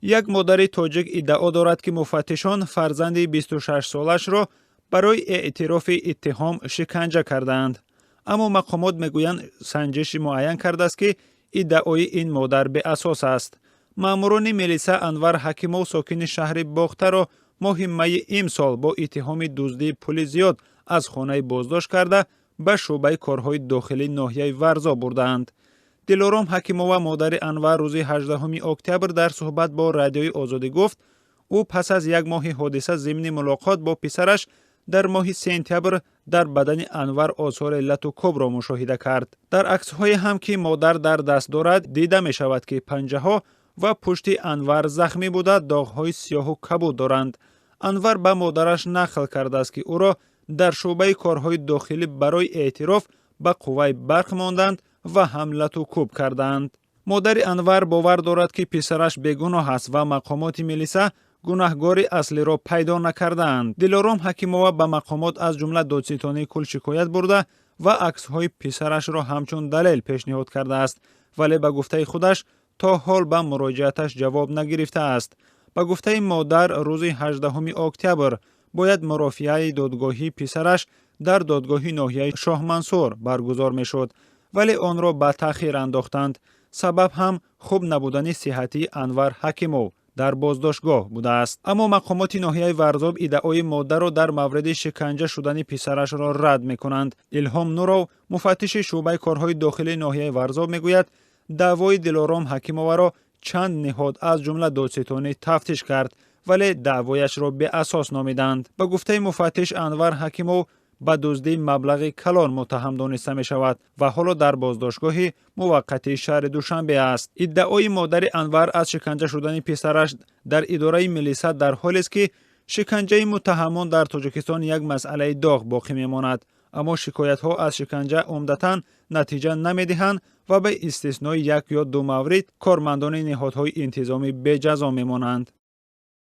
Як модари тоҷик иддао дорад, ки муфаттишон фарзанди 26-солашро барои эътирофи иттиҳом шиканҷа кардаанд. Аммо мақомот мегӯянд, санҷиши муайян кардааст, ки иддаои ин модар беасос аст. Маъмурони милиса Анвар Ҳакимов, сокини шаҳри Бохтаро, моҳи майи имсол бо иттиҳоми дуздии пули зиёд аз хонаи боздошт карда, ба шӯъбаи корҳои дохилии ноҳияи Варзоб бурдаанд. Дилором Ҳакимова, модари Анвар, рӯзи 18 октябр дар суҳбат бо Радиои Озодӣ гуфт, ӯ пас аз як моҳи ҳодиса зимни мулоқот бо писараш дар моҳи сентябр дар бадани Анвар осори лату кӯбро мушоҳида кард. Дар аксҳое ҳам, ки модар дар даст дорад, дида мешавад, ки панҷаҳо ва пушти Анвар захмӣ буда, доғҳои сиёҳу кабуд доранд. Анвар ба модараш нақл кардааст, ки ӯро дар шӯъбаи корҳои дохилӣ барои эътироф ба қувваи барқ монданд ва ҳам лату кӯб карданд. Модари Анвар бовар дорад, ки писараш бегуноҳ аст ва мақомоти милиса гунаҳгори аслиро пайдо накардаанд. Дилором Ҳакимова ба мақомот, аз ҷумла додситонии кул, шикоят бурда ва аксҳои писарашро ҳамчун далел пешниҳод кардааст, вале, ба гуфтаи худаш, то ҳол ба муроҷиаташ ҷавоб нагирифтааст. Ба гуфтаи модар, рӯзи 18 октябр бояд мурофиаи додгоҳии писараш дар додгоҳи ноҳияи Шоҳмансур баргузор мешуд, вале онро ба таъхир андохтанд. Сабаб ҳам хуб набудани сиҳатии Анвар Ҳакимов дар боздоштгоҳ будааст. Аммо мақомоти ноҳияи Варзоб иддаои модарро дар мавриди шиканҷа шудани писарашро рад мекунанд. Илҳом Нуров, муфаттиши шӯъбаи корҳои дохилии ноҳияи Варзоб, мегӯяд, даъвои Дилором Ҳакимоваро чанд ниҳод, аз ҷумла додситонӣ, тафтиш кард, вале даъвояшро беасос номиданд. Ба гуфтаи муфаттиш, Анвар Ҳакимов ба дуздии маблағи калон муттаҳам дониста мешавад ва ҳоло дар боздоштгоҳи муваққатии шаҳри Душанбе аст. Иддаои модари Анвар аз шиканҷа шудани писараш дар идораи милиса дар ҳолест, ки шиканҷаи муттаҳамон дар Тоҷикистон як масъалаи доғ боқӣ мемонад, аммо шикоятҳо аз шиканҷа умдатан натиҷа намедиҳанд ва ба истиснои як ё ду маврид кормандони ниҳодҳои интизомӣ беҷазо мемонанд.